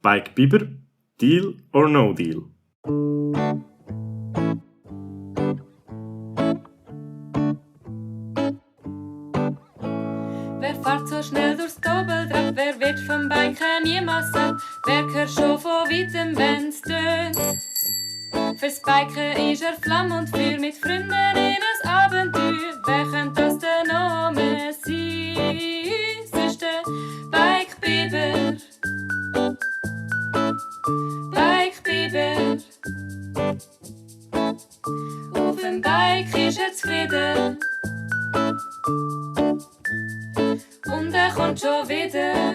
Bike Biber, Deal or No Deal? Wer fährt so schnell durchs Doppeltrap? Wer wird vom Biken niemals satt? Wer hört schon von weitem, wenn's tönt? Fürs Biken ist Flamm und Feuer, mit Freunden in ein Abenteuer. Wer könnte das der Name sein? Es ist der Bike Biber. Bike Biber. Auf dem Bike ist zufrieden. Und kommt schon wieder.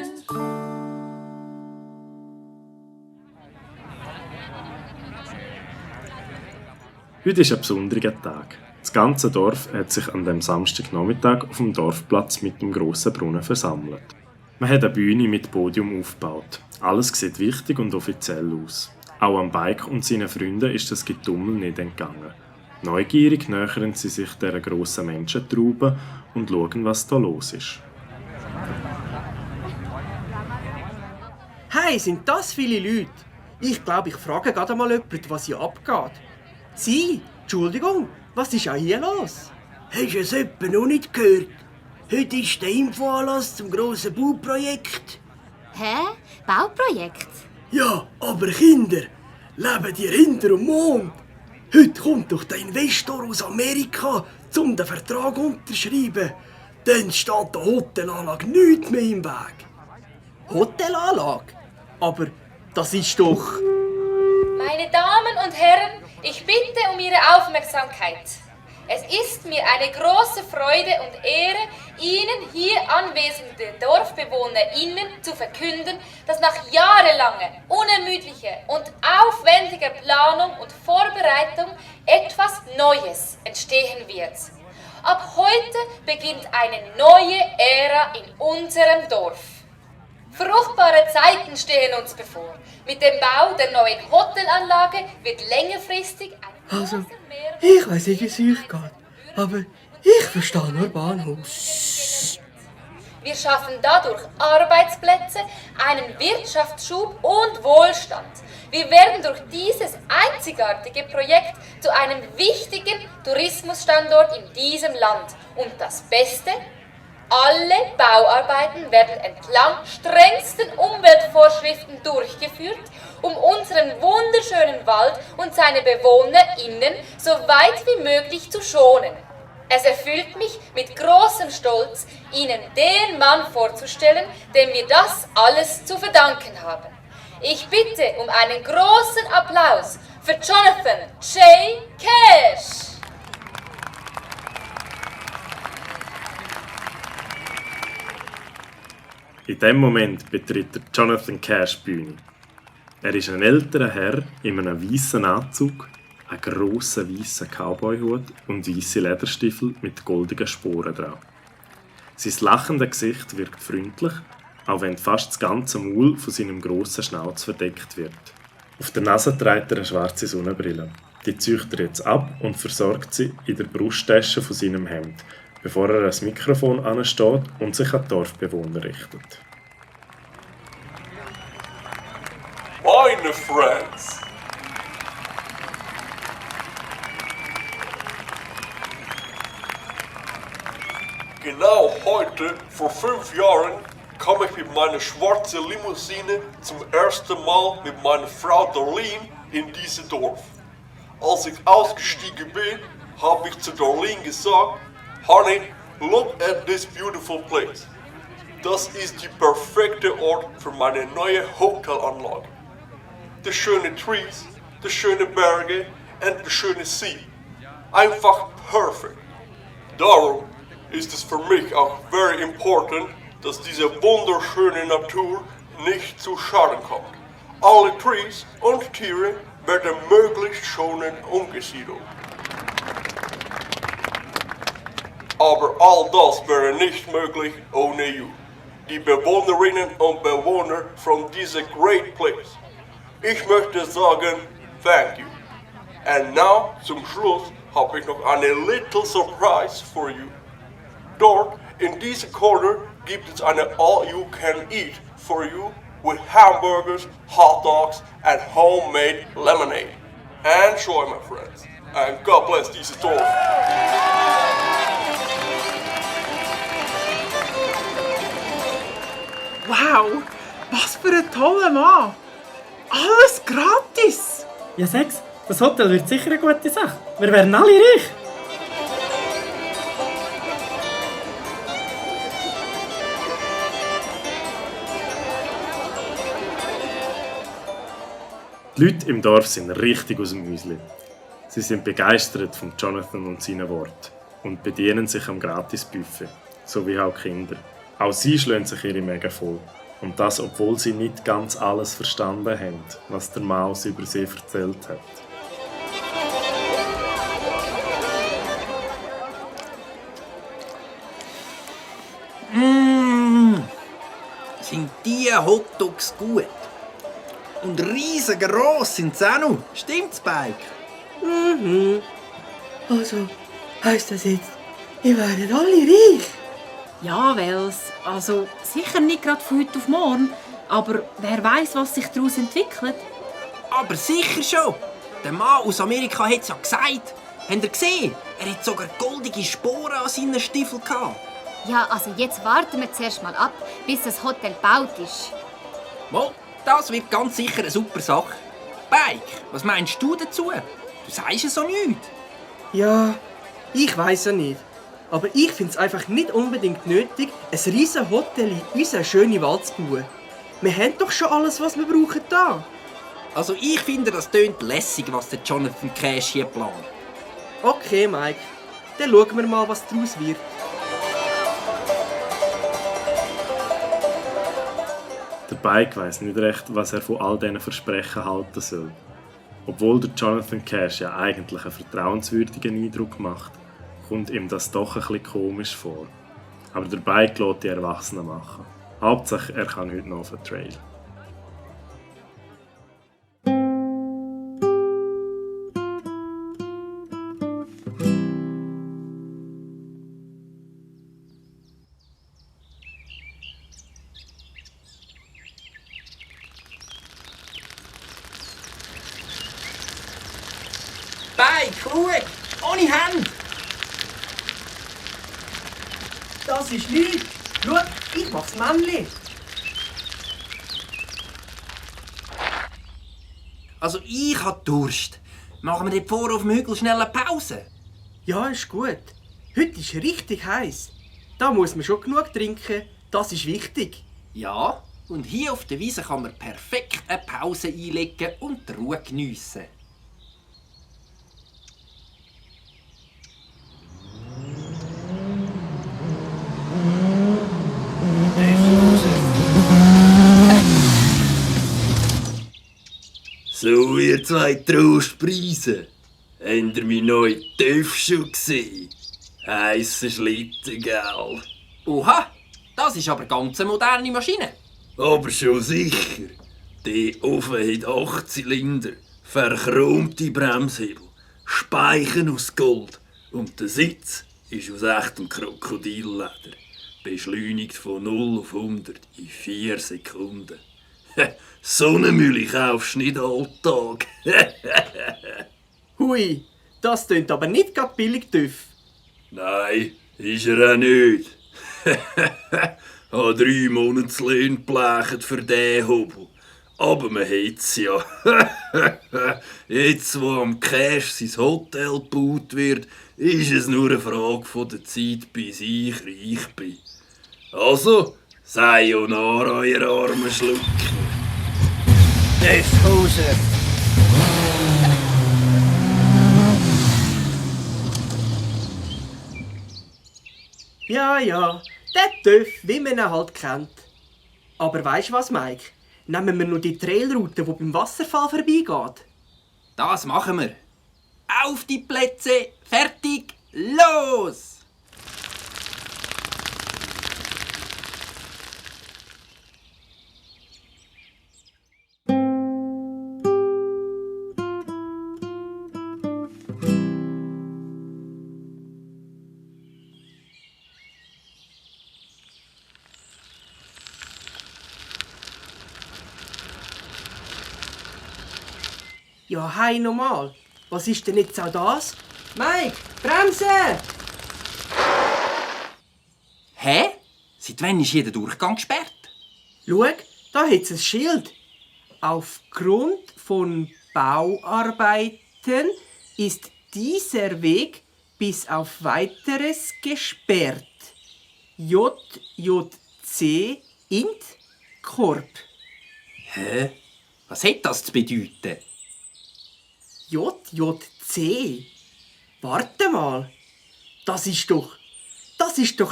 Heute ist ein besonderer Tag. Das ganze Dorf hat sich an dem Samstagnachmittag auf dem Dorfplatz mit dem grossen Brunnen versammelt. Man hat eine Bühne mit Podium aufgebaut. Alles sieht wichtig und offiziell aus. Auch am Bike und seinen Freunden ist das Getummel nicht entgangen. Neugierig nähern sie sich dieser grossen Menschentraube und schauen, was da los ist. Hey, sind das viele Leute? Ich glaube, ich frage gerade mal jemanden, was hier abgeht. Sie, Entschuldigung, was ist auch hier los? Hast du es etwa noch nicht gehört? Heute ist der Infoanlass zum grossen Bauprojekt. Hä? Bauprojekt? Ja, aber Kinder, leben ihr hinter dem Mond? Heute kommt doch der Investor aus Amerika, um den Vertrag zu unterschreiben. Dann steht der Hotelanlage nichts mehr im Weg. Hotelanlage? Aber das ist doch... Meine Damen und Herren, ich bitte um Ihre Aufmerksamkeit. Es ist mir eine große Freude und Ehre, Ihnen hier anwesende DorfbewohnerInnen zu verkünden, dass nach jahrelanger, unermüdlicher und aufwendiger Planung und Vorbereitung etwas Neues entstehen wird. Ab heute beginnt eine neue Ära in unserem Dorf. Fruchtbare Zeiten stehen uns bevor. Mit dem Bau der neuen Hotelanlage wird längerfristig ein Also, großer Mehrwert... ich weiss nicht, wie es euch geht, aber ich verstehe nur Bahnhof. Wir schaffen dadurch Arbeitsplätze, einen Wirtschaftsschub und Wohlstand. Wir werden durch dieses einzigartige Projekt zu einem wichtigen Tourismusstandort in diesem Land. Und das Beste? Alle Bauarbeiten werden entlang strengsten Umweltvorschriften durchgeführt, um unseren wunderschönen Wald und seine BewohnerInnen so weit wie möglich zu schonen. Es erfüllt mich mit großem Stolz, Ihnen den Mann vorzustellen, dem wir das alles zu verdanken haben. Ich bitte um einen großen Applaus für Jonathan J. Cash. In diesem Moment betritt der Jonathan Cash die Bühne. Er ist ein älterer Herr in einem weißen Anzug, einem grossen weißen Cowboyhut und weisse Lederstiefel mit goldigen Sporen drauf. Sein lachendes Gesicht wirkt freundlich, auch wenn fast das ganze Maul von seinem grossen Schnauz verdeckt wird. Auf der Nase trägt er eine schwarze Sonnenbrille. Die zieht er jetzt ab und versorgt sie in der Brusttasche von seinem Hemd, bevor er ans Mikrofon ansteht und sich an die Dorfbewohner richtet. Meine Friends! Genau heute, vor 5 Jahren, kam ich mit meiner schwarzen Limousine zum ersten Mal mit meiner Frau Darlene in dieses Dorf. Als ich ausgestiegen bin, habe ich zu Darlene gesagt, Honey, look at this beautiful place. Das ist die perfekte Ort für meine neue Hotelanlage. Die schönen Trees, die schönen Berge und die schöne See. Einfach perfekt. Darum ist es für mich auch very important, dass diese wunderschöne Natur nicht zu Schaden kommt. Alle Trees und Tiere werden möglichst schonend umgesiedelt. Aber all das wäre nicht möglich ohne you, die Bewohnerinnen und Bewohner von dieser great place. Ich möchte sagen, thank you. And now, zum Schluss, habe ich noch eine little surprise for you. Dort, in diesem Corner, gibt es eine all-you-can-eat for you with hamburgers, hot dogs, and homemade lemonade. Enjoy, my friends, and God bless diese Dorf. Wow, was für ein toller Mann! Alles gratis! Ja, sag's, das Hotel wird sicher eine gute Sache. Wir werden alle reich. Die Leute im Dorf sind richtig aus dem Müsli. Sie sind begeistert von Jonathan und seinen Worten und bedienen sich am Gratisbuffet, so wie auch Kinder. Auch sie schlagen sich ihre Mägen voll. Und das, obwohl sie nicht ganz alles verstanden haben, was der Maus über sie erzählt hat. Sind die Hotdogs gut? Und riesengroß sind sie auch noch. Stimmt's, Bike? Also, heisst das jetzt, ihr werdet alle reich? Ja, Wels. Also sicher nicht gerade von heute auf morgen. Aber wer weiß, was sich daraus entwickelt. Aber sicher schon. Der Mann aus Amerika hat es ja gesagt. Habt ihr gesehen? Er hat sogar goldige Sporen an seinen Stiefeln gehabt. Ja, also jetzt warten wir zuerst mal ab, bis das Hotel gebaut ist. Mal, das wird ganz sicher eine super Sache. Bike, was meinst du dazu? Du sagst ja so nichts. Ja, ich weiss ja nicht. Aber ich finde es einfach nicht unbedingt nötig, ein riesen Hotel in unseren schönen Wald zu bauen. Wir haben doch schon alles, was wir brauchen da. Also ich finde, das tönt lässig, was der Jonathan Cash hier plant. Okay, Mike. Dann schauen wir mal, was daraus wird. Der Bike weiss nicht recht, was er von all diesen Versprechen halten soll. Obwohl der Jonathan Cash ja eigentlich einen vertrauenswürdigen Eindruck macht, kommt ihm das doch ein bisschen komisch vor. Aber der Bike lässt die Erwachsenen machen. Hauptsache, er kann heute noch auf den Trail. Bike, schau! Ohne Hände! Das ist nichts. Schau, ich mach's Männchen. Also ich habe Durst. Machen wir dort vorne auf dem Hügel schnell eine Pause? Ja, ist gut. Heute ist richtig heiß. Da muss man schon genug trinken. Das ist wichtig. Ja, und hier auf der Wiese kann man perfekt eine Pause einlegen und die Ruhe geniessen. So, ihr zwei Trostpreise. Habt ihr meinen neuen TÜV schon gesehen? Heisser Schlitten, gell? Oha, das ist aber ganz eine moderne Maschine. Aber schon sicher. Der Ofen hat 8 Zylinder, verchromte Bremshebel, Speichen aus Gold und der Sitz ist aus echtem Krokodilleder. Beschleunigt von 0 auf 100 in 4 Sekunden. So eine Mühle kaufst du nicht alltag. Hui, das tönt aber nicht gerade billig TÜV. Nein, ist er auch nicht. Habe 3 Monatslöhne geblecht für diesen Hobel. Aber man hat's ja. Jetzt, wo am Cash sein Hotel gebaut wird, ist es nur eine Frage von der Zeit, bis ich reich bin. Also, Sayonara, ihr armen Schlucker. Hauser. Ja, der TÜV, wie man ihn halt kennt. Aber weisst du was, Mike? Nehmen wir nur die Trailroute, die beim Wasserfall vorbeigeht. Das machen wir. Auf die Plätze, fertig, los! Ja, hey, nochmal. Was ist denn jetzt auch das? Mike, bremsen! Hä? Seit wann ist jeder Durchgang gesperrt? Schau, da hat es ein Schild. Aufgrund von Bauarbeiten ist dieser Weg bis auf Weiteres gesperrt. JJC Int Corp. Hä? Was hat das zu bedeuten? JJC? Warte mal. Das ist doch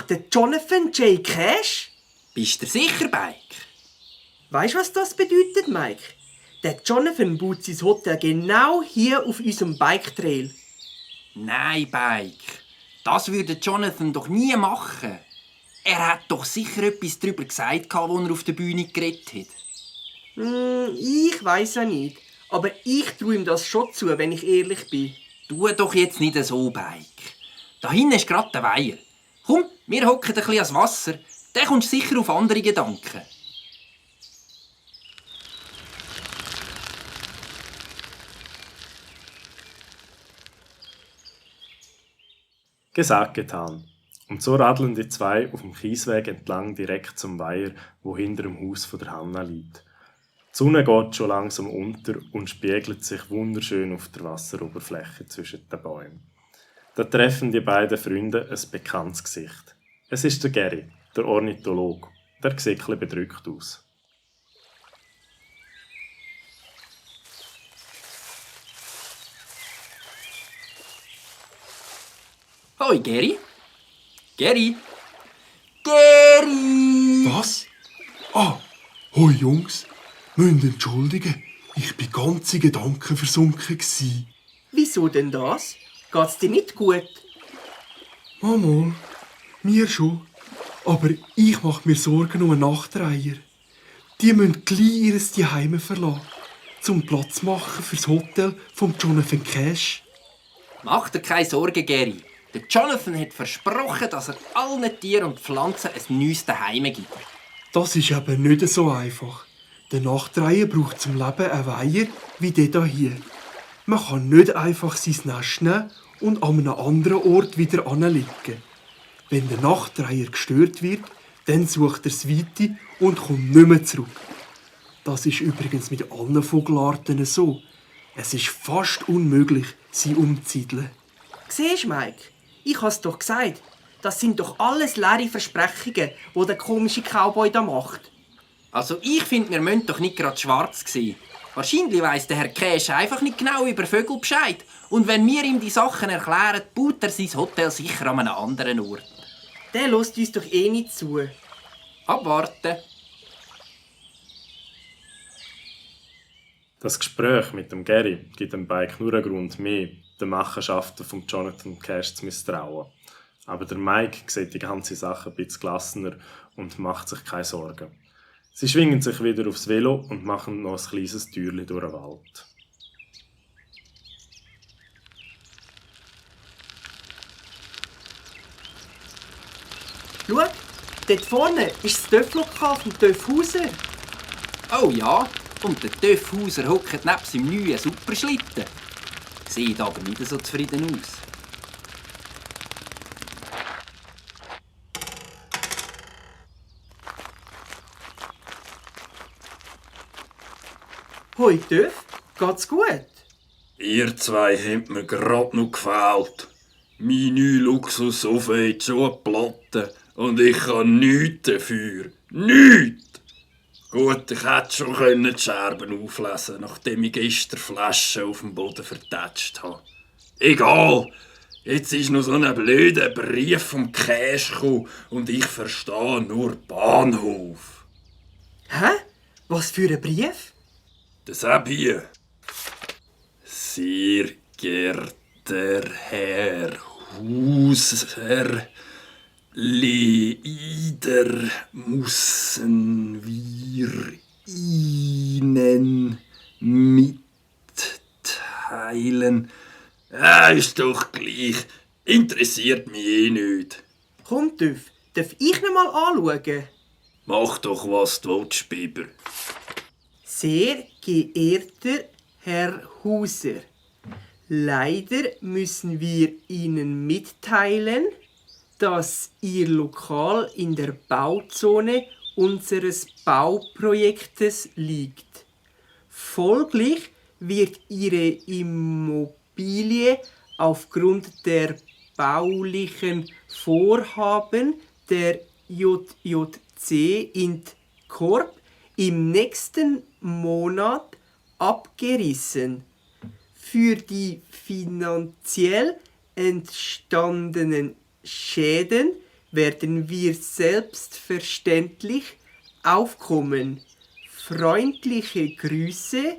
der Jonathan J. Cash. Bist du sicher, Bike? Weißt du, was das bedeutet, Mike? Der Jonathan baut sein Hotel genau hier auf unserem Bike-Trail. Nein, Bike. Das würde Jonathan doch nie machen. Er hat doch sicher etwas darüber gesagt, als er auf der Bühne geredet hat. Ich weiss ja nicht. Aber ich traue ihm das schon zu, wenn ich ehrlich bin. Tu doch jetzt nicht so, Bike. Da hinten ist gerade der Weiher. Komm, wir hocken ein bisschen ans Wasser. Dann kommst du sicher auf andere Gedanken. Gesagt, getan. Und so radeln die zwei auf dem Kiesweg entlang direkt zum Weiher, wo hinter dem Haus von der Hanna liegt. Die Sonne geht schon langsam unter und spiegelt sich wunderschön auf der Wasseroberfläche zwischen den Bäumen. Da treffen die beiden Freunde ein bekanntes Gesicht. Es ist der Gary, der Ornithologe. Der sieht ein bisschen bedrückt aus. Hoi, Gary. Gary. Gary! Was? Ah, hoi Jungs. Müsst entschuldigen, ich bin ganz in Gedanken versunken gsi. Wieso denn das? Geht's dir nicht gut? Mal, mir schon. Aber ich mache mir Sorgen um einen Nachtreiher. Die müssen gleich ihr Zuhause verlassen, zum Platz machen fürs Hotel von Jonathan Cash. Mach dir keine Sorgen, Gary. Der Jonathan hat versprochen, dass er allen Tieren und Pflanzen ein neues Zuhause gibt. Das ist eben nicht so einfach. Der Nachtreiher braucht zum Leben einen Weiher wie der hier. Man kann nicht einfach sein Nest nehmen und an einem anderen Ort wieder anlegen. Wenn der Nachtreiher gestört wird, dann sucht er das Weite und kommt nicht mehr zurück. Das ist übrigens mit allen Vogelarten so. Es ist fast unmöglich, sie umzusiedeln. Siehst du, Mike? Ich hab's doch gesagt. Das sind doch alles leere Versprechungen, die der komische Cowboy da macht. Also ich finde, wir müssen doch nicht gerade schwarz sehen. Wahrscheinlich weiss der Herr Cash einfach nicht genau über Vögel Bescheid. Und wenn wir ihm die Sachen erklären, baut er sein Hotel sicher an einem anderen Ort. Der lässt uns doch eh nicht zu. Abwarten. Das Gespräch mit dem Gary gibt dem Bike nur einen Grund mehr, den Machenschaften von Jonathan Cash zu misstrauen. Aber der Mike sieht die ganze Sache ein bisschen gelassener und macht sich keine Sorgen. Sie schwingen sich wieder aufs Velo und machen noch ein kleines Türchen durch den Wald. Schau, dort vorne ist das Töpflokal vom Töpfhauser. Oh ja, und der Töpfhauser hockt neben seinem neuen Superschlitten. Sieht aber nicht so zufrieden aus. Hoi Töff, geht's gut? Ihr zwei habt mir grad noch gefällt. Mein neuer Luxussofa hat schon eine Platte und ich kann nichts dafür. Nichts! Gut, ich hätte schon die Scherben auflesen können, nachdem ich gestern Flaschen auf dem Boden vertätscht habe. Egal! Jetzt ist noch so ein blöder Brief vom Cash gekommen und ich verstehe nur Bahnhof. Hä? Was für ein Brief? Das hab ich. Sehr geehrter Herr Hauser, leider müssen wir Ihnen mitteilen. Ist doch gleich. Interessiert mich eh nicht. Komm, Töff, darf ich ihn mal anschauen? Mach doch, was du willst, Biber. Sehr geehrter Herr Huser, leider müssen wir Ihnen mitteilen, dass Ihr Lokal in der Bauzone unseres Bauprojektes liegt. Folglich wird Ihre Immobilie aufgrund der baulichen Vorhaben der JJC Int Corp im nächsten Monat abgerissen. Für die finanziell entstandenen Schäden werden wir selbstverständlich aufkommen. Freundliche Grüße,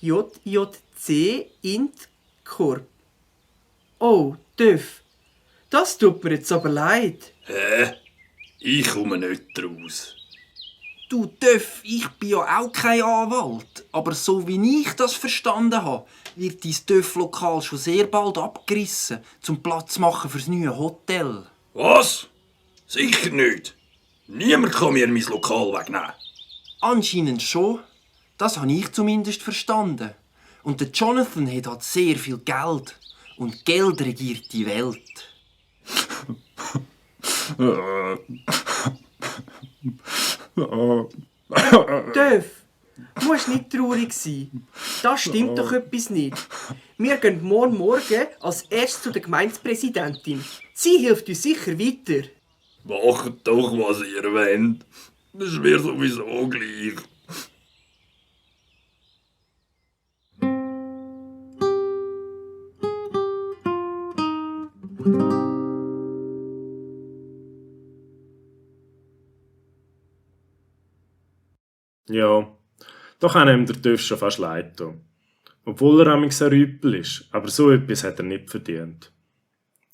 JJC Int Corp. Oh, Töff, das tut mir jetzt aber leid. Hä? Ich komme nicht raus. Du Töff, ich bin ja auch kein Anwalt. Aber so wie ich das verstanden habe, wird dein Töff-Lokal schon sehr bald abgerissen, zum Platz machen fürs neue Hotel. Was? Sicher nicht. Niemand kann mir mein Lokal wegnehmen. Anscheinend schon. Das habe ich zumindest verstanden. Und der Jonathan hat halt sehr viel Geld. Und Geld regiert die Welt. Töff, du musst nicht traurig sein. Da stimmt doch etwas nicht. Wir gehen morgen als erstes zu der Gemeindepräsidentin. Sie hilft uns sicher weiter. Macht doch, was ihr wollt. Das ist mir sowieso gleich. Ja, da kann ihm der Töff schon fast leid tun. Obwohl er ein Rüpel ist, aber so etwas hat er nicht verdient.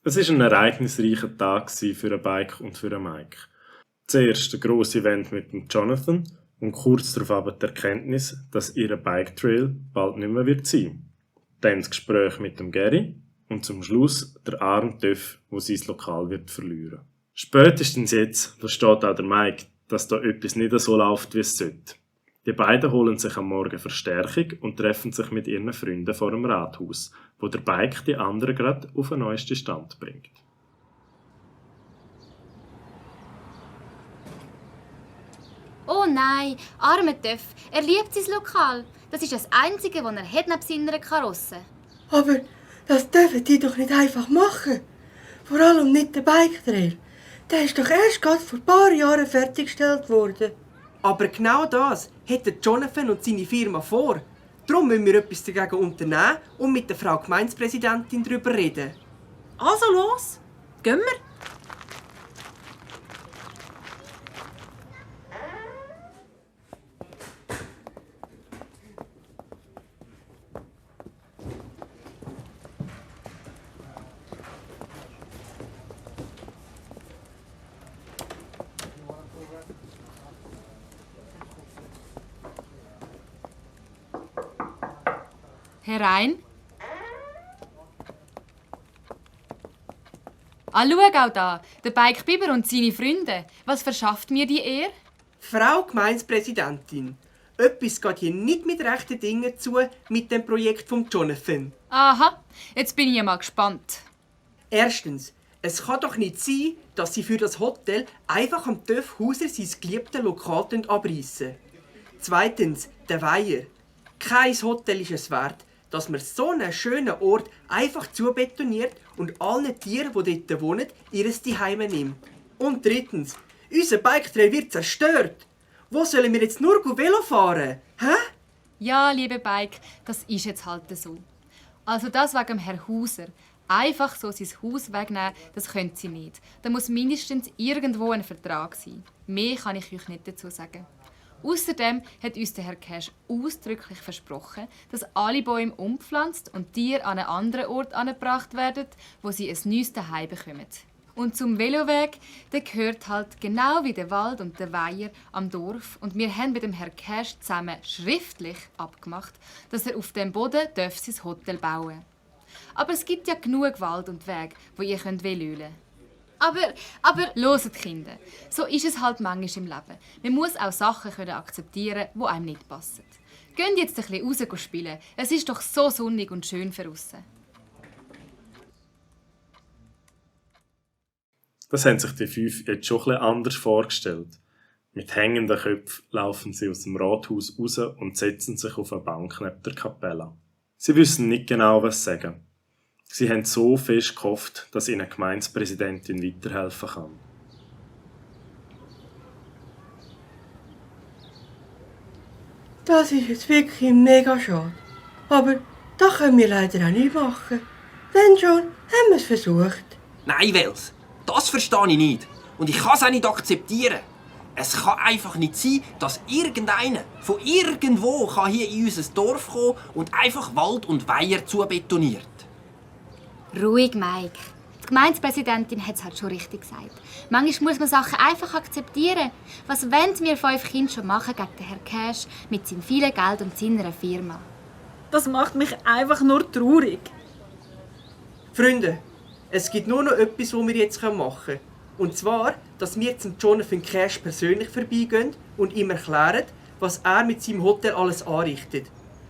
Es war ein ereignisreicher Tag für einen Bike und für einen Mike. Zuerst ein grosses Event mit dem Jonathan und kurz darauf aber die Erkenntnis, dass ihr Bike-Trail bald nicht mehr wird sein. Dann das Gespräch mit dem Gary und zum Schluss der arme Töff, der sein Lokal wird verlieren. Spätestens jetzt versteht auch der Mike, dass da etwas nicht so läuft, wie es sollte. Die beiden holen sich am Morgen Verstärkung und treffen sich mit ihren Freunden vor dem Rathaus, wo der Bike die anderen gerade auf den neuesten Stand bringt. Oh nein, armer Töff. Er liebt sein Lokal. Das ist das Einzige, was er hat neben seiner Karosse. Aber das dürfen die doch nicht einfach machen. Vor allem nicht der Bike-Trail. Der ist doch erst gerade vor ein paar Jahren fertiggestellt worden. Aber genau das hat Jonathan und seine Firma vor. Darum müssen wir etwas dagegen unternehmen und mit der Frau Gemeindepräsidentin darüber reden. Also los, gehen wir. Herein. Schau auch da, der Bike Biber und seine Freunde. Was verschafft mir die Ehre? Frau Gemeindepräsidentin, etwas geht hier nicht mit rechten Dingen zu mit dem Projekt von Jonathan. Aha, jetzt bin ich ja mal gespannt. Erstens, es kann doch nicht sein, dass Sie für das Hotel einfach am Töff Huser sein geliebtes Lokal abreißen. Zweitens, der Weiher. Kein Hotel ist es wert, dass man so einen schönen Ort einfach zubetoniert und allen Tieren, die dort wohnen, ihr Zuhause nimmt. Und drittens, unser Bike-Trail wird zerstört. Wo sollen wir jetzt nur Velo fahren? Hä? Ja, liebe Bike, das ist jetzt halt so. Also das wegen dem Herrn Huser. Einfach so sein Haus wegnehmen, das können Sie nicht. Da muss mindestens irgendwo ein Vertrag sein. Mehr kann ich euch nicht dazu sagen. Außerdem hat uns der Herr Cash ausdrücklich versprochen, dass alle Bäume umpflanzt und Tiere an einen anderen Ort angebracht werden, wo sie ein neues Zuhause bekommen. Und zum Veloweg, der gehört halt genau wie der Wald und der Weiher am Dorf. Und wir haben mit dem Herrn Cash zusammen schriftlich abgemacht, dass er auf dem Boden sein Hotel bauen darf. Aber es gibt ja genug Wald und Wege, wo ihr velölen könnt. Aber loset Kinder, so ist es halt manchmal im Leben. Man muss auch Sachen akzeptieren, die einem nicht passen. Geht jetzt ein bisschen raus spielen. Es ist doch so sonnig und schön draussen. Das haben sich die 5 jetzt schon ein bisschen anders vorgestellt. Mit hängenden Köpfen laufen sie aus dem Rathaus raus und setzen sich auf eine Bank neben der Kapelle. Sie wissen nicht genau, was sagen. Sie haben so fest gehofft, dass ihnen die Gemeindepräsidentin weiterhelfen kann. Das ist jetzt wirklich mega schade. Aber das können wir leider auch nicht machen. Wenn schon, haben wir es versucht. Nein, Wels, das verstehe ich nicht. Und ich kann es auch nicht akzeptieren. Es kann einfach nicht sein, dass irgendeiner von irgendwo kann hier in unser Dorf kommen und einfach Wald und Weiher zubetoniert. Ruhig, Mike. Die Gemeindepräsidentin hat es halt schon richtig gesagt. Manchmal muss man Sachen einfach akzeptieren. Was wollen wir 5 Kinder schon machen gegen den Herrn Cash mit seinem vielen Geld und seiner Firma? Das macht mich einfach nur traurig. Freunde, es gibt nur noch etwas, was wir jetzt machen können. Und zwar, dass wir zum Jonathan Cash persönlich vorbeigehen und ihm erklären, was er mit seinem Hotel alles anrichtet.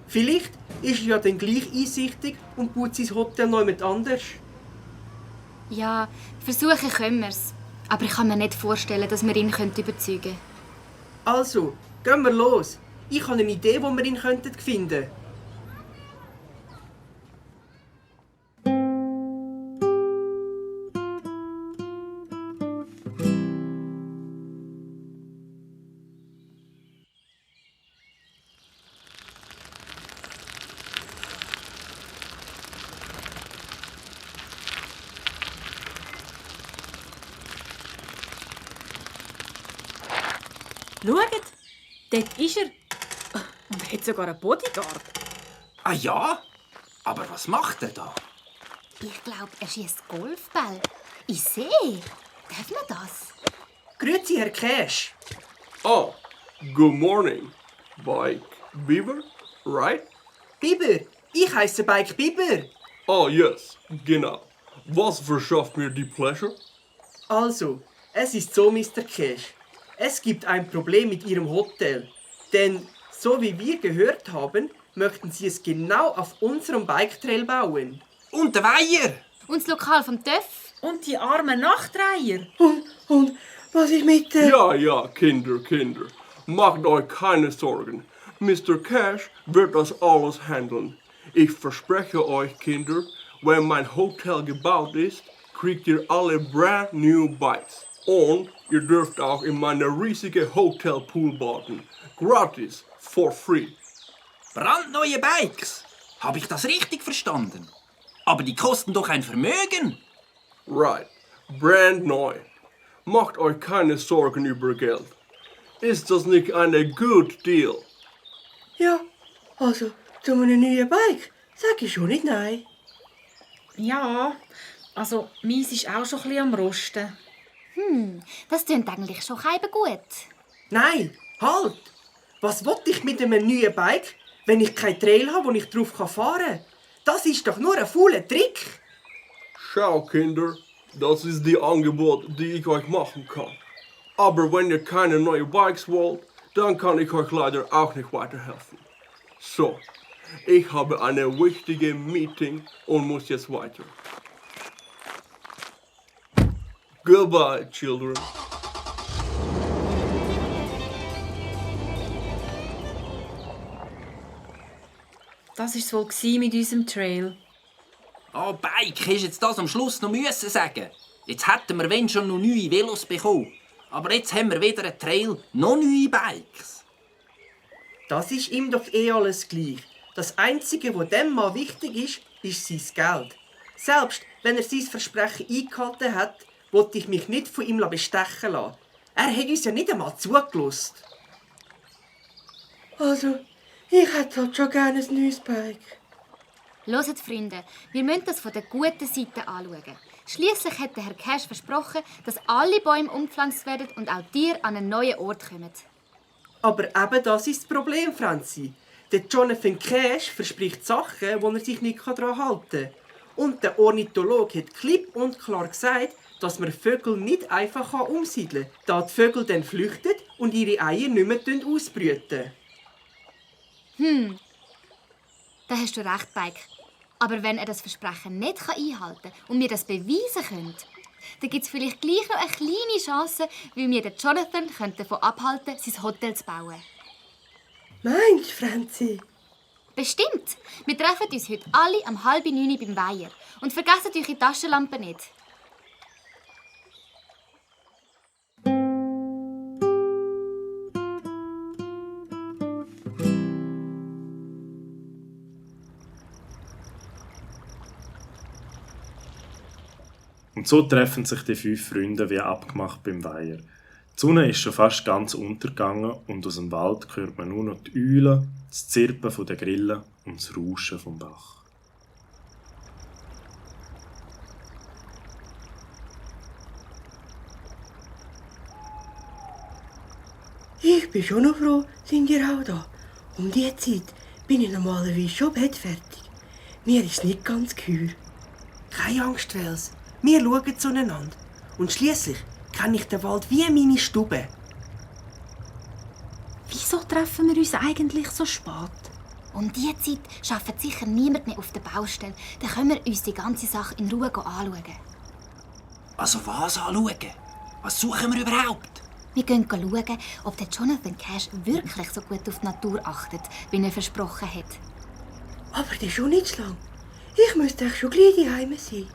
Vielleicht ist er ja dann gleich einsichtig und baut sein Hotel noch jemand anders. Ja, versuchen können wir es. Aber ich kann mir nicht vorstellen, dass wir ihn überzeugen können. Also, gehen wir los. Ich habe eine Idee, wo wir ihn finden könnten. Schaut, dort ist er. Und er hat sogar einen Bodyguard. Ah ja? Aber was macht er da? Ich glaube, er schießt Golfball. Ich sehe. Darf man das? Grüezi, Herr Cash. Ah, good morning. Bike Beaver, right? Biber, ich heiße Bike Biber. Ah, yes, genau. Was verschafft mir die Pleasure? Also, es ist so, Mr. Cash. Es gibt ein Problem mit Ihrem Hotel. Denn, so wie wir gehört haben, möchten Sie es genau auf unserem Bike-Trail bauen. Und der Weiher! Und das Lokal vom TÜV. Und die armen Nachtreiher. Und was ist mit der... Ja, Kinder. Macht euch keine Sorgen. Mr. Cash wird das alles handeln. Ich verspreche euch, Kinder, wenn mein Hotel gebaut ist, kriegt ihr alle brand new Bikes. Und ihr dürft auch in meiner riesigen Hotelpool baden. Gratis, for free. Brandneue Bikes? Habe ich das richtig verstanden? Aber die kosten doch ein Vermögen. Right, brand neu. Macht euch keine Sorgen über Geld. Ist das nicht eine good deal? Ja, also, zu einem neuen Bike sage ich schon nicht nein. Ja, also meins ist auch schon ein bisschen am Rosten. Das klingt eigentlich schon gut. Nein, halt! Was will ich mit einem neuen Bike, wenn ich kein Trail habe, wo ich drauf fahren kann? Das ist doch nur ein fauler Trick. Schau, Kinder, das ist die Angebot, die ich euch machen kann. Aber wenn ihr keine neuen Bikes wollt, dann kann ich euch leider auch nicht weiterhelfen. So, ich habe eine wichtige Meeting und muss jetzt weiter. Goodbye, children. Das war es wohl mit unserem Trail. Oh, Bike, hast jetzt das am Schluss noch müssen sagen? Jetzt hätten wir wenn schon noch neue Velos bekommen. Aber jetzt haben wir weder einen Trail noch neue Bikes. Das ist ihm doch eh alles gleich. Das Einzige, was dem Mann wichtig ist sein Geld. Selbst wenn er sein Versprechen eingehalten hat, wollte ich mich nicht von ihm bestechen lassen. Er hat uns ja nicht einmal zugelassen. Also, ich hätte halt schon gerne ein neues Bike. Hört, Freunde, wir müssen das von der guten Seite anschauen. Schliesslich hat der Herr Cash versprochen, dass alle Bäume umpflanzt werden und auch Tiere an einen neuen Ort kommen. Aber eben das ist das Problem, Franzi. Der Jonathan Cash verspricht Sachen, wo er sich nicht daran halten kann. Und der Ornithologe hat klipp und klar gesagt, dass man Vögel nicht einfach umsiedeln kann, da die Vögel dann flüchten und ihre Eier nicht mehr ausbrüten. Da hast du recht, Bike. Aber wenn er das Versprechen nicht einhalten kann und wir das beweisen können, dann gibt es vielleicht gleich noch eine kleine Chance, weil wir den Jonathan davon abhalten können, sein Hotel zu bauen. Meinst du, Franzi? Bestimmt. Wir treffen uns heute alle um 8:30 beim Weiher. Und vergesst eure Taschenlampe nicht. Und so treffen sich die 5 Freunde wie abgemacht beim Weiher. Die Sonne ist schon fast ganz untergegangen und aus dem Wald hört man nur noch die Eulen, das Zirpen der Grillen und das Rauschen vom Bach. Ich bin schon noch froh, sind ihr auch da. Um diese Zeit bin ich normalerweise schon bettfertig. Mir ist nicht ganz geheuer. Keine Angst, Wels. Wir schauen zueinander. Und schliesslich kenne ich den Wald wie meine Stube. Wieso treffen wir uns eigentlich so spät? Um diese Zeit arbeitet sicher niemand mehr auf der Baustelle. Dann können wir uns die ganze Sache in Ruhe anschauen. Also was anschauen? Was suchen wir überhaupt? Wir gehen schauen, ob der Jonathan Cash wirklich so gut auf die Natur achtet, wie er versprochen hat. Aber das ist schon nicht so lang. Ich müsste euch schon gleich daheim sein.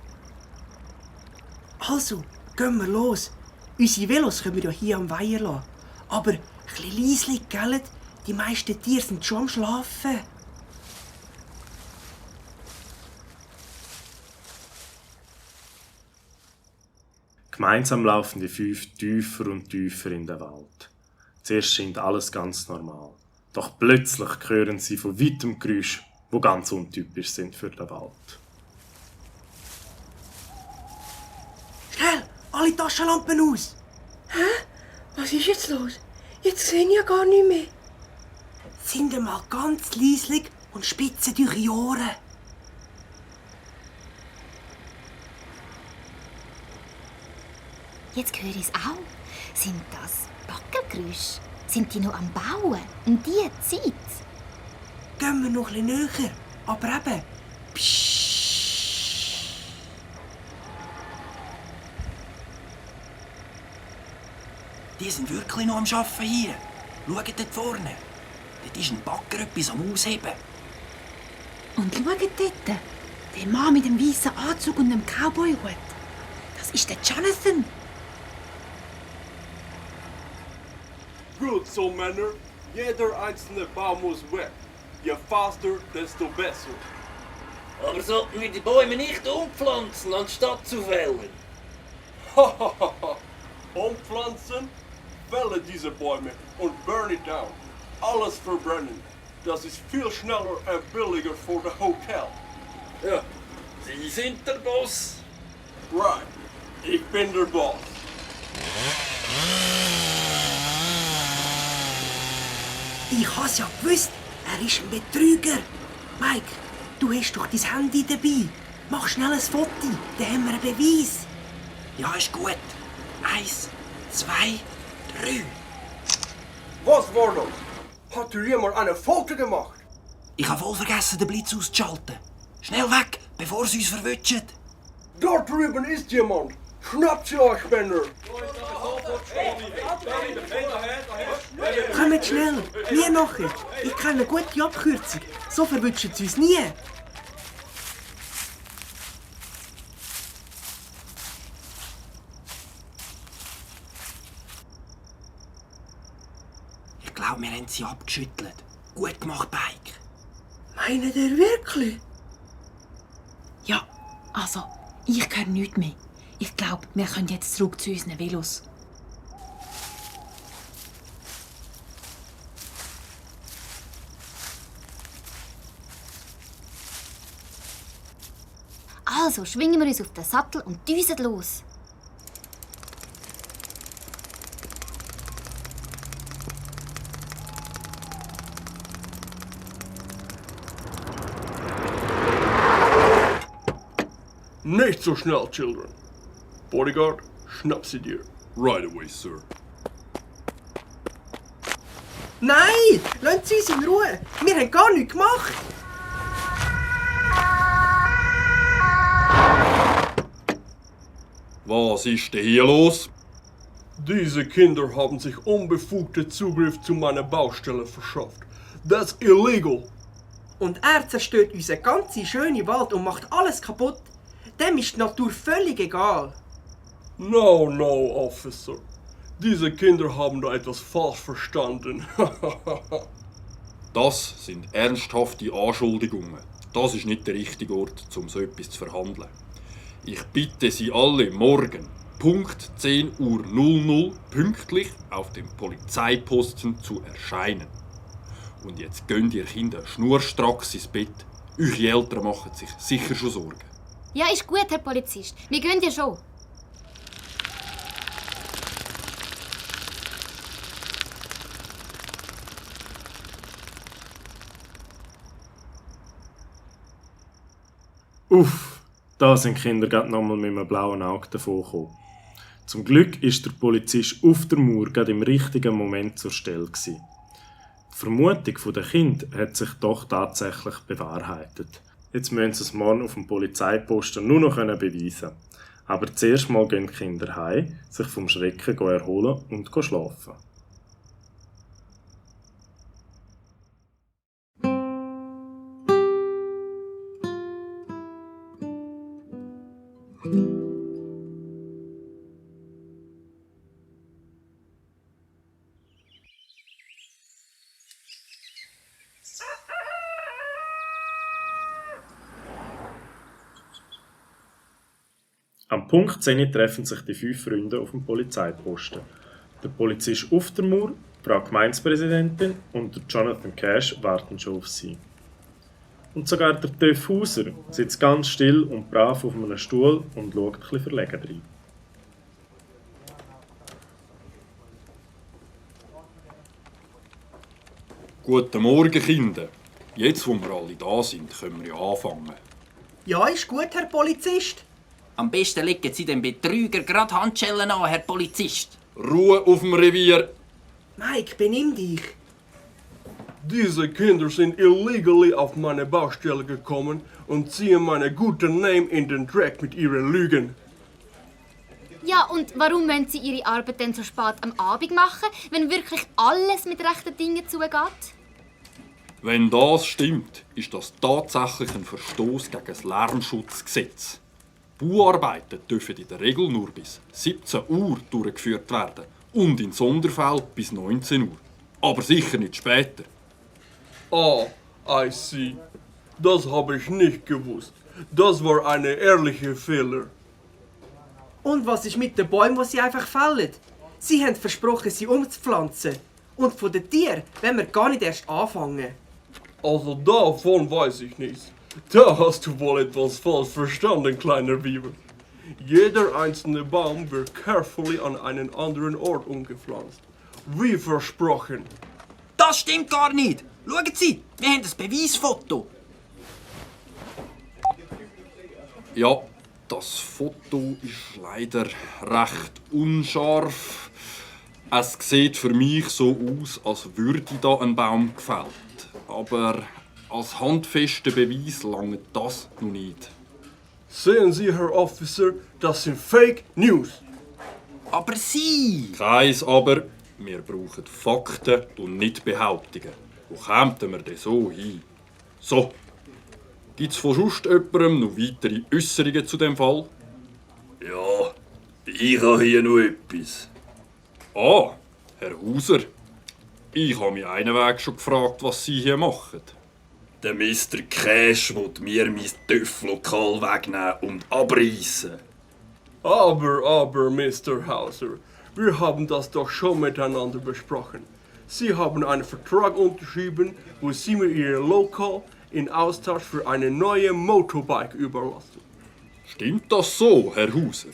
Also, gehen wir los. Unsere Velos können wir ja hier am Weiher lassen. Aber ein bisschen leislich, gell? Die meisten Tiere sind schon am Schlafen. Gemeinsam laufen die 5 tiefer und tiefer in den Wald. Zuerst scheint alles ganz normal. Doch plötzlich hören sie von weitem Geräusche, die ganz untypisch sind für den Wald. Schnell, alle Taschenlampen aus! Hä? Was ist jetzt los? Jetzt sehe ich ja gar nicht mehr. Sind einmal ganz leislich und spitzen eure Ohren. Jetzt höre ich es auch. Sind das Baggergeräusche? Sind die noch am Bauen? Um diese Zeit? Gehen wir noch ein bisschen näher. Aber eben, pssst. Die sind wirklich noch am Arbeiten hier. Schaut dort vorne. Dort ist ein Bagger etwas am Ausheben. Und schaut dort. Der Mann mit dem weißen Anzug und dem Cowboy-Hut. Das ist der Jonathan. Gut so, Männer. Jeder einzelne Baum muss weg. Je faster, desto besser. Aber sollten wir die Bäume nicht umpflanzen, anstatt zu fällen? Hahaha. Umpflanzen? Fälle diese Bäume und burn it down. Alles verbrennen. Das ist viel schneller und billiger für das Hotel. Ja, Sie sind der Boss. Right. Ich bin der Boss. Ich hab's ja gewusst. Er ist ein Betrüger. Mike, du hast doch dein Handy dabei. Mach schnell ein Foto, dann haben wir einen Beweis. Ja, ist gut. 1, 2, 3. Was war das? Hat dir jemand eine Foto gemacht? Ich habe voll vergessen, den Blitz auszuschalten. Schnell weg, bevor sie uns verwutschen. Dort drüben ist jemand. Schnappt sie euch, Männer. Kommt schnell, mir nachher. Ich kenne eine gute Abkürzung. So verwutschen sie uns nie. Ich glaube, wir haben sie abgeschüttelt. Gut gemacht, Bike. Meint ihr wirklich? Ja, also, ich höre nichts mehr. Ich glaube, wir können jetzt zurück zu unseren Velos. Also schwingen wir uns auf den Sattel und düsen los. Nicht so schnell, Children. Bodyguard, schnapp sie dir. Right away, sir. Nein! Lassen Sie uns in Ruhe! Wir haben gar nichts gemacht! Was ist denn hier los? Diese Kinder haben sich unbefugten Zugriff zu meiner Baustelle verschafft. Das ist illegal. Und er zerstört unseren ganzen schönen Wald und macht alles kaputt. Dem ist die Natur völlig egal. No, Officer. Diese Kinder haben da etwas falsch verstanden. Das sind ernsthafte Anschuldigungen. Das ist nicht der richtige Ort, um so etwas zu verhandeln. Ich bitte Sie alle morgen, Punkt 10:00 Uhr, pünktlich auf dem Polizeiposten zu erscheinen. Und jetzt gönnt ihr Kinder schnurstracks ins Bett. Eure Eltern machen sich sicher schon Sorgen. Ja, ist gut, Herr Polizist. Wir gehen ja schon. Uff, da sind die Kinder gerade nochmal mit einem blauen Auge davongekommen. Zum Glück ist der Polizist auf der Mauer gerade im richtigen Moment zur Stelle gewesen. Die Vermutung der Kinder hat sich doch tatsächlich bewahrheitet. Jetzt müssen sie es morgen auf dem Polizeiposten nur noch beweisen. Aber zuerst mal gehen die Kinder heim, sich vom Schrecken erholen und schlafen. Am Punkt 10 treffen sich die 5 Freunde auf dem Polizeiposten. Der Polizist auf der Mauer, die Frau Gemeindepräsidentin und der Jonathan Cash warten schon auf sie. Und sogar der Töff Hauser sitzt ganz still und brav auf einem Stuhl und schaut ein bisschen verlegen rein. Guten Morgen, Kinder. Jetzt, wo wir alle da sind, können wir ja anfangen. Ja, ist gut, Herr Polizist. Am besten legen Sie dem Betrüger gerade Handschellen an, Herr Polizist. Ruhe auf dem Revier. Mike, benimm dich. Diese Kinder sind illegally auf meine Baustelle gekommen und ziehen meinen guten Namen in den Dreck mit ihren Lügen. Ja, und warum wollen Sie Ihre Arbeit denn so spät am Abend machen, wenn wirklich alles mit rechten Dingen zugeht? Wenn das stimmt, ist das tatsächlich ein Verstoß gegen das Lärmschutzgesetz. Bauarbeiten dürfen in der Regel nur bis 17 Uhr durchgeführt werden und in Sonderfällen bis 19 Uhr. Aber sicher nicht später. Ah, I see. Das habe ich nicht gewusst. Das war ein ehrlicher Fehler. Und was ist mit den Bäumen, die sie einfach fällen? Sie haben versprochen, sie umzupflanzen. Und von den Tieren wollen wir gar nicht erst anfangen. Also davon weiß ich nichts. Da hast du wohl etwas falsch verstanden, kleiner Biber. Jeder einzelne Baum wird carefully an einen anderen Ort umgepflanzt. Wie versprochen. Das stimmt gar nicht. Schauen Sie, wir haben ein Beweisfoto. Ja, das Foto ist leider recht unscharf. Es sieht für mich so aus, als würde da ein Baum gefällt. Aber als handfester Beweis langt das noch nicht. Sehen Sie, Herr Officer, das sind Fake News. Aber Sie! Keins aber, wir brauchen Fakten und nicht Behauptungen. Wo kämen wir denn so hin? So, gibt es von sonst jemandem noch weitere Äußerungen zu dem Fall? Ja, ich habe hier noch etwas. Ah, Herr Hauser. Ich habe mich einen Weg schon gefragt, was Sie hier machen. Der Mr. Cash will mir mein TÜV-Lokal wegnehmen und abreißen. Aber, Mr. Hauser, wir haben das doch schon miteinander besprochen. Sie haben einen Vertrag unterschrieben, wo Sie mir Ihr Lokal in Austausch für eine neue Motorbike überlassen. Stimmt das so, Herr Hauser?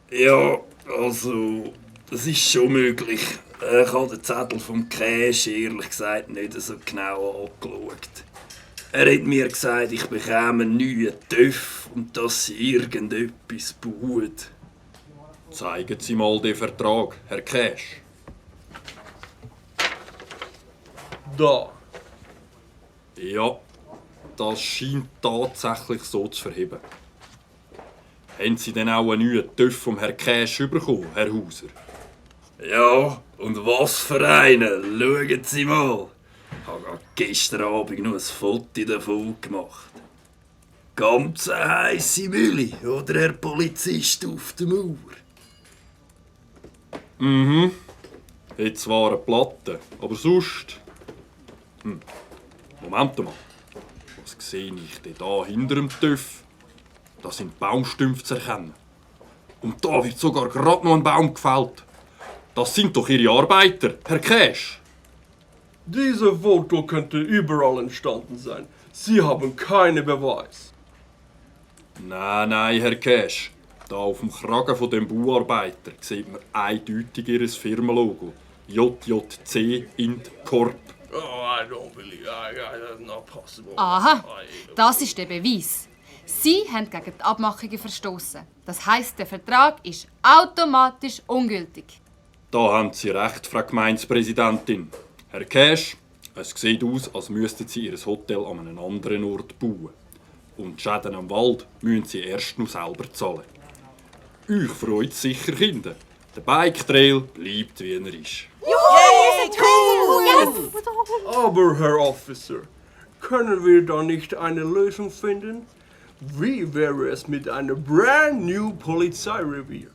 Ja, also, das ist schon möglich. Ich habe den Zettel vom Cash ehrlich gesagt nicht so genau angeschaut. Er hat mir gesagt, ich bekäme einen neuen TÜV und dass sie irgendetwas bauen. Zeigen Sie mal den Vertrag, Herr Cash. Da. Ja, das scheint tatsächlich so zu verheben. Haben Sie denn auch einen neuen TÜV vom Herrn Cash bekommen, Herr Hauser? Ja, und was für einen? Schauen Sie mal. Ich habe gestern Abend noch ein Foto davon gemacht. Ganz eine heisse Mühle, oder, Herr Polizist auf der Mauer? Mhm. Hat zwar eine Platte, aber sonst... Moment mal. Was sehe ich denn da hinter dem TÜV? Da sind Baumstümpfe zu erkennen. Und da wird sogar gerade noch ein Baum gefällt. Das sind doch Ihre Arbeiter, Herr Cash. Dieses Foto könnte überall entstanden sein. Sie haben keinen Beweis. Nein, Herr Cash. Da auf dem Kragen von dem Bauarbeiter sieht man eindeutig Ihr Firmenlogo. JJC Int Corp. Oh, I don't believe that's not possible. Aha, das ist der Beweis. Sie haben gegen die Abmachungen verstoßen. Das heisst, der Vertrag ist automatisch ungültig. Da haben Sie recht, Frau Gemeindepräsidentin. Herr Cash, es sieht aus, als müssten Sie Ihr Hotel an einem anderen Ort bauen. Und die Schäden am Wald müssen Sie erst noch selber zahlen. Euch freut es sicher, Kinder. Der Bike Trail bleibt, wie er ist. Aber, Herr Officer, können wir da nicht eine Lösung finden? Wie wäre es mit einem brand new Polizeirevier?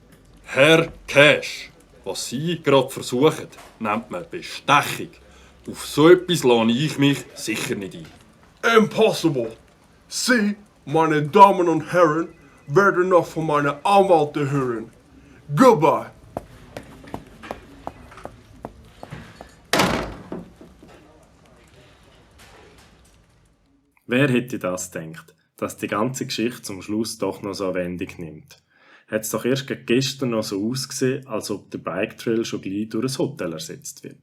Herr Cash, was Sie gerade versuchen, nennt man Bestechung. Auf so etwas lasse ich mich sicher nicht ein. Impossible! Sie, meine Damen und Herren, werden noch von meiner Anwälte hören. Goodbye! Wer hätte das gedacht, dass die ganze Geschichte zum Schluss doch noch so eine Wendung nimmt? Hat es doch erst gestern noch so ausgesehen, als ob der Bike Trail schon gleich durch ein Hotel ersetzt wird.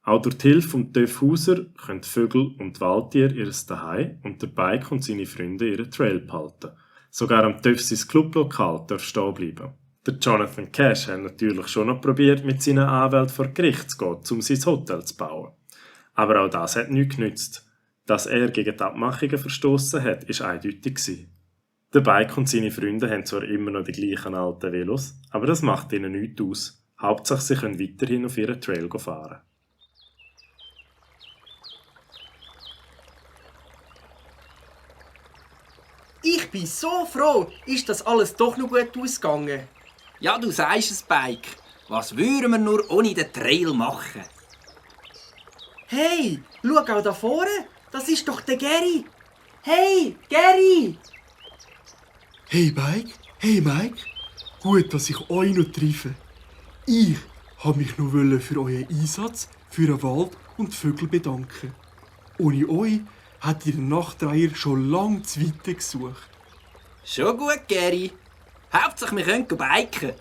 Auch durch die Hilfe vom TÜV Hauser können die Vögel und die Waldtiere ihr Zuhause und der Bike und seine Freunde ihren Trail behalten. Sogar am TÜV sein Clublokal darf stehen bleiben. Der Jonathan Cash hat natürlich schon noch probiert, mit seinen Anwälten vor Gericht zu gehen, um sein Hotel zu bauen. Aber auch das hat nichts genützt. Dass er gegen die Abmachungen verstoßen hat, war eindeutig. Der Bike und seine Freunde haben zwar immer noch die gleichen alten Velos, aber das macht ihnen nichts aus. Hauptsache, sie können weiterhin auf ihren Trail fahren. Ich bin so froh, ist das alles doch noch gut ausgegangen. Ja, du sagst es, Bike. Was würden wir nur ohne den Trail machen? Hey, schau auch da vorne. Das ist doch der Gary. Hey, Gary! Hey Mike, hey Mike. Gut, dass ich euch noch treffe. Ich wollte mich noch für euren Einsatz für den Wald und die Vögel bedanken. Ohne euch hätte ihr den Nachtreiher schon lange zu weit gesucht. Schon gut, Gary. Hauptsache, wir können biken.